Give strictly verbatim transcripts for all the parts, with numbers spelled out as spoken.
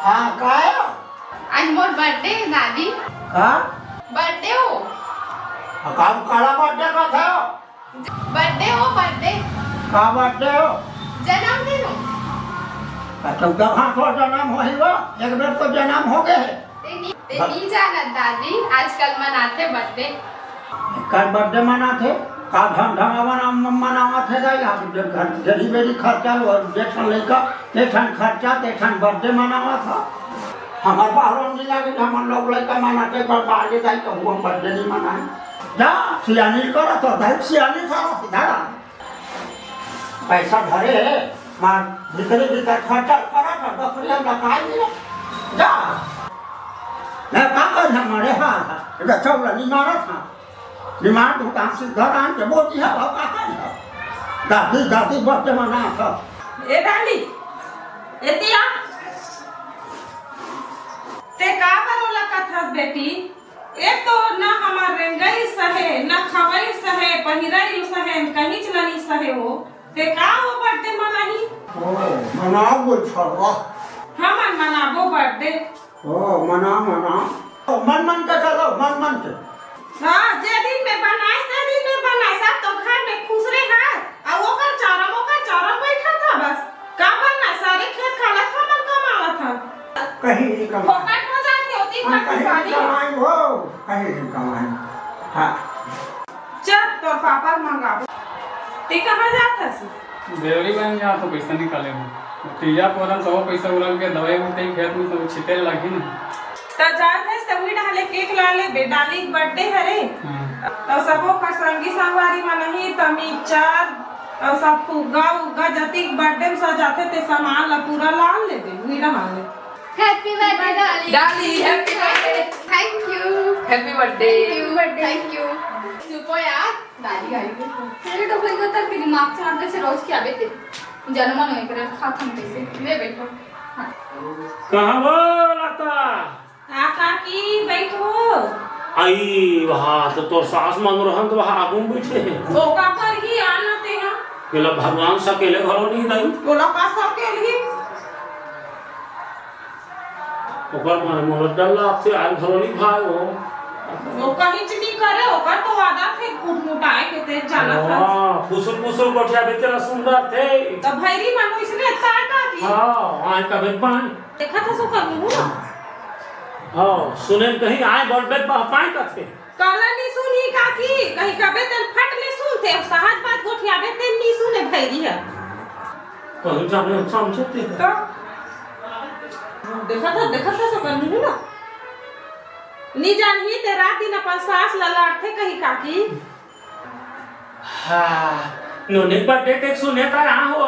हाँ, का हे? आज मोर birthday हे, दादी। का? Birthday हो। हाँ, का, काला birthday का था? Birthday हो, birthday। का birthday हो? जन्मदिन हो। आ, तो कहाँ तो जन्म होही वो? एक बेर तो जन्म हो गए हे। ते नी, ते नी जानत दादी, आजकल मनाथे birthday। एकर birthday मनाथे? का ढंग ढंगावन मनावत हे दाई? आप घर, जरी बेरी खर्चा लो, जे ठन लइका, ते ठन खर्चा, ते ठन birthday मनावत ह। हमर बाहरो नी लागे, हमन लोग लइका मनाथे, पर बाहर दाई कहूँ हम birthday नी मनाए। जा, सियानी करा तो दाई, सियानी सारा सीधा रहा। पैसा धरे हे, मार भीतरे भीतर खर्चा करा था, बकरिया लकाई मिले। जा। मैं का कर हमारे हाल है? ये तो चौला नहीं मारा था। बीमार दुकान से घर आन के बोलती है, वो का कर है? दादी, दादी, birthday मना था। ए डाली, एती आ। ते का बर ओला कथस बेटी? ए तो न हमर रेंगई सहे, न खवई सहे, पहिरई सहे, कहीच ल नी सहे हो। ते का वो birthday मनाही? ओ, मनाओ बोल छड़वा। हमन मनाबो birthday। ओ, मना, मना। ओ, मन मन के चलो, मन मन के। हाँ, जे दिन में बनाइस, ते दिन में बनाइस, अब तो घर में खुसरे हस। आ ओकर चरम, ओकर चरम बैठा था बस। का बनना, सारे खेत खाला था, मन कमावा था। कहीं नहीं कमाए। फोकट हो जाते होती हम घर की कहीं नहीं शादी। कमाए हो, कहीं नहीं कमाए। हाँ। चल, तोर पापा ल मंगाबो। ते कहाँ जात हस? देवरी बन जात हो, पैसा निकाले हो। तीजा पोरन सब पैसा उड़ल के दवाई बूटी खेत में सब छिटे लगी ना। त जात हस त उही डाले केक ला ले बे, डाली के birthday हरे। हाँ। त सबो कर संगी संगवारी मन ही तमी चार अउ सब फुग्गा उग्गा जतिक birthday में सजाथे ते सामान ला पूरा ला लेबे, उही डाले। Happy birthday, darling। Darling, happy birthday। Thank you। Happy birthday। Thank you। Thank you। चुपो यार, दादी गाली दे। अरे, तो कोई को तब भी दिमाग चलाते से रोज क्या बेटे? जन्म नो एक रहा था हम कैसे? ले बैठो। हाँ। कहाँ वो लता? आ काकी, बैठो। आई, वहाँ तो तोर सास मन रहन तो वहाँ आगू में बैठे हैं। वो का कर ही आना ते हैं? बोला, भगवान सकेले घरो नहीं दाई। बोला, का सकेले? ओकर मन मोला डर लागथे, आज घलो नी भाय वो। वो कहीं च नी करे, ओकर तो आदत हे कुटमुटाए के, ते जानत हस। हाँ, फुसुर फुसुर गोठिया बेचे ला सुंदर थे। त भैरी मन इसने ताका की। हाँ, आए कबे पाए। देखत हस ओकर मुंह ना। हाँ, सुने कहीं आए बड़ बेद बा पाए कथे। काला नी सुनी काकी, कहीं कबे तेन फट ले सुनथे, सहज बात गोठियाबे तेन नी सुने भैरी ह। कहूँ जाने हम समझते हैं। तो देखा था, देखा था सब मुंह ना। नी जानही ते रात दिन अपन सास ला लाड़थे कही काकी। हाँ, नोनी birthday cake सुने का यहाँ हो?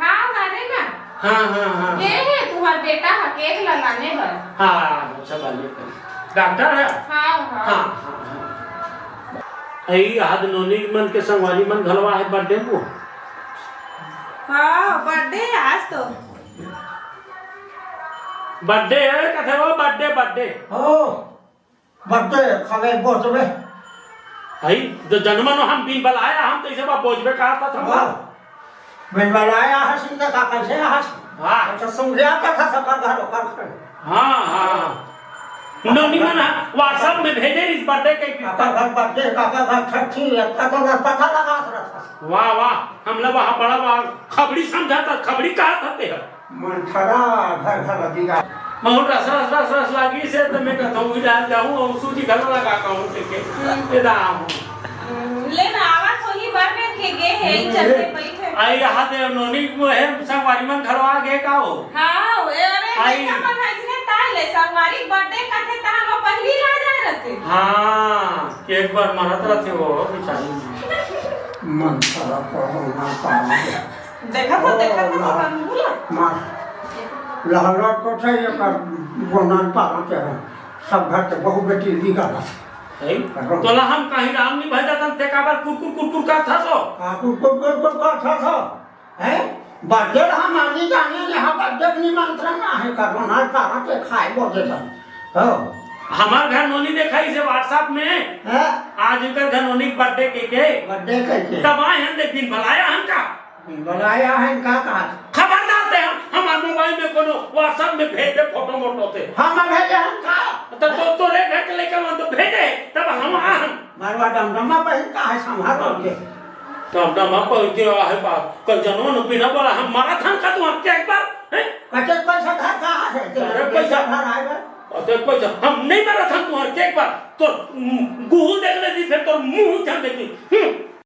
हाँ, अरे ना। हाँ, हाँ, हाँ। ये है तुम्हार बेटा हा cake ला लाने बर। हाँ, अच्छा बात ये कर। डॉक्टर है? हाँ, हाँ। हाँ, हाँ, हाँ। अई, आज नोनी मन के संगवारी मन घलवा है birthday को। हाँ, birthday आज तो। Birthday है, कथे वो birthday, birthday। हो, birthday, खावे बोझबे। भाई, जो जन्मन हम बिन बलाया, हम तो इसे बा बोझबे कहा था, था। हाँ। बिन बलाया हस, इनका का कैसे हस? हाँ। अच्छा, सुन गया था, था, था, कर घर, कर घर। हाँ, हाँ। नोनी मन WhatsApp में भेजे इस birthday के काका घर birthday, काका घर छठी, इतना तो मैं पता लगा रहा था। वाह, वाह, हम लोग वहाँ बड़ा, वाह, खबड़ी समझा था, खबड़ी कहा था ते। मन खराब, घर घर बिगाड़। बहुत रस, रस, रस, रस लागी से तो मैं कहता हूँ, "जा, जाऊँ और सूजी घर लगा कहूँ," ठीक है। हम्म। ये दा हूँ। हम्म, ले ना, आवाज वही बार में के गे है, हम्म, चलते ये बैठे। आई यहाँ से नोनी को है, संगवारी मन घरवा गे का हो? हाँ, ए, अरे, आई। लइका मन है इसने ताई ले, संगवारी birthday कथे तहाँ वो पहली ला जा रहते। हाँ, एक बार मरत रहते वो, बेचारी। मन खराब, पढ़ो ना, पाओ। देखा था, देखा था, ओ, सब बोला। मार। लहलत को थे, ये कर, बोनल पारा के रहो। सब घर के बहू बेटी निकाला। है? करो। तोला हम कहीं राम नहीं भजा तन, ते काबर कुरकुर, कुरकुर का था सो? हाँ, कुरकुर, कुरकुर का था सो? हैं? Birthday हम आनी जाने, यहाँ birthday के निमंत्रण ना है, करो ना, पारा के खाए बोले तन। हो। हमार घर नोनी देखा इसे WhatsApp में। हैं? आज इकर घर नोनी के birthday के, के। Birthday के, के। तब आए हम दे दिन भलाया हम का? बुलाया है, का कहा? खबरदार ते हम, हमार मोबाइल में कोनो WhatsApp में भेज दे फोटो मोटो से। हम भेजे हम का? तो, तो तोरे घर के लइका मन तो भेजे, तब हम आ हम। मारवा डमडमा पहिन का है संभाल के। डमडमा पहिन के आ है बाप। कल जनवा न बिना बोला हम मारा था का तू हमके एक बार, हैं? कते पैसा धर कहाँ से? अरे पैसा। धर आए बा। अरे पैसा हम नहीं मारा था तू हमके एक बार। तो, उम, गुहू देख लेती फिर तो मुंह जान देती। हम्म।